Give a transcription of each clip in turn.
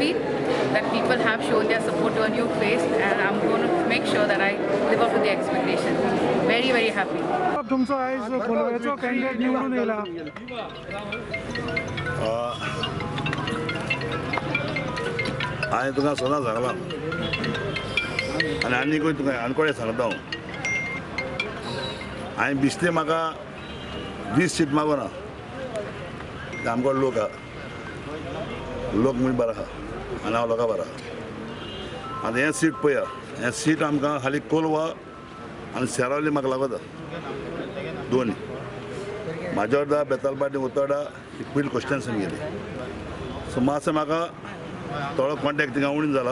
happy that people have shown their support to a new face, and I'm going to make sure that I live up to the expectation. Very, very happy. तुमचो आयज कोलवेचो candidate निवडून येयला. हांवें तुका सदां सांगलां आनी आनीकूय तुका आनकोडे सांगता हांव. हांवें बिस्ते म्हाका 20 सीट मागोना. ते आमकां लोक आहा, लोक म्हणजे बरो आहा आनी हांव लोकां बरो आहा. आतां हें सीट पळया, हें सीट आमकां हालीं कोलवा आनी सेरावली म्हाका लागता दोनी. माजोर्डा, बेतालबाटी, उतोडा ही पयली क्वेश्चन्स गेली. सो मातसो म्हाका थोडो कॉन्टेक्ट थिंगा उणीं जाला,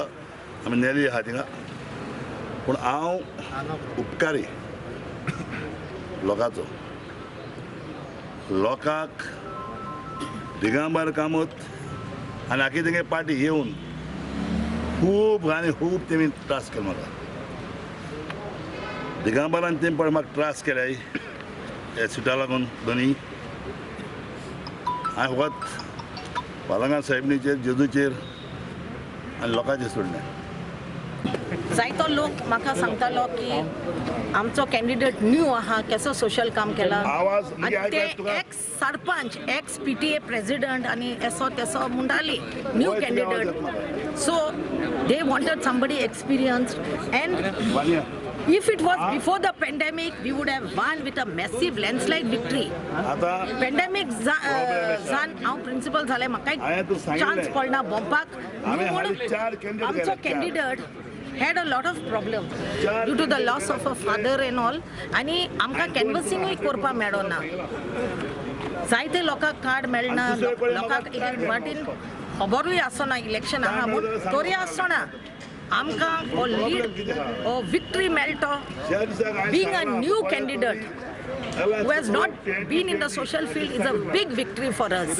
आमी नेली आहा थिंगा. पूण हांव उपकारी लोकांचो, लोकांक दिगंबर कामत आनी आखी तेंगे पार्टी येवन खूब आनी खूब तेमी त्रास केले म्हाका. दिगंबरान तेमी पळय म्हाका त्रास केले ह्या सिटा लागून दोनी. हांवें फकत पालंगा साहेबणीचेर, जेजूचेर आनी लोकांचेर सोडलें. जायतो लोक म्हाका सांगतालो की आमचो कॅन्डिडेट न्यू आहा, केसो सोशल काम केला. आवाज म्हणजे आनी ते आयकल्यार तुका- ex sarpanch, ex PTA president आनी एसो तेसो म्हणटाली न्यू वय तुगे आवाज कॅन्डिडेट. येता म्हाका. So they wanted somebody experienced, and Vania. If it was before the pandemic, we would have won with a massive landslide victory. आतां पेंडेमीक जावन हांव प्रिंसिपल जालें, म्हाकाय हांवें तुका सांगिल्लें. चान्स पडना भोंवपाक. हांवें म्हूण हालीं चार candidate आमचो केले, चार. Candidate had a lot of problem चार due to the loss of a father and all, आनी आमकां कॅनवसिंगूय करपाक मेळना. जायते लोकांक कार्ड मेळना, आनी दुसरे कडेन लोकांक म्हाका एक वाटेन खबरूय आसना इलेक्शन आहा म्हूण, तरी आसतना आमकां हो लीड, हो विक्ट्री मेळटो. ज्या दिसाक हांवें Being a सांगलां, new पळय candidate जाल्यार who has not been in the social field is a big victory for us.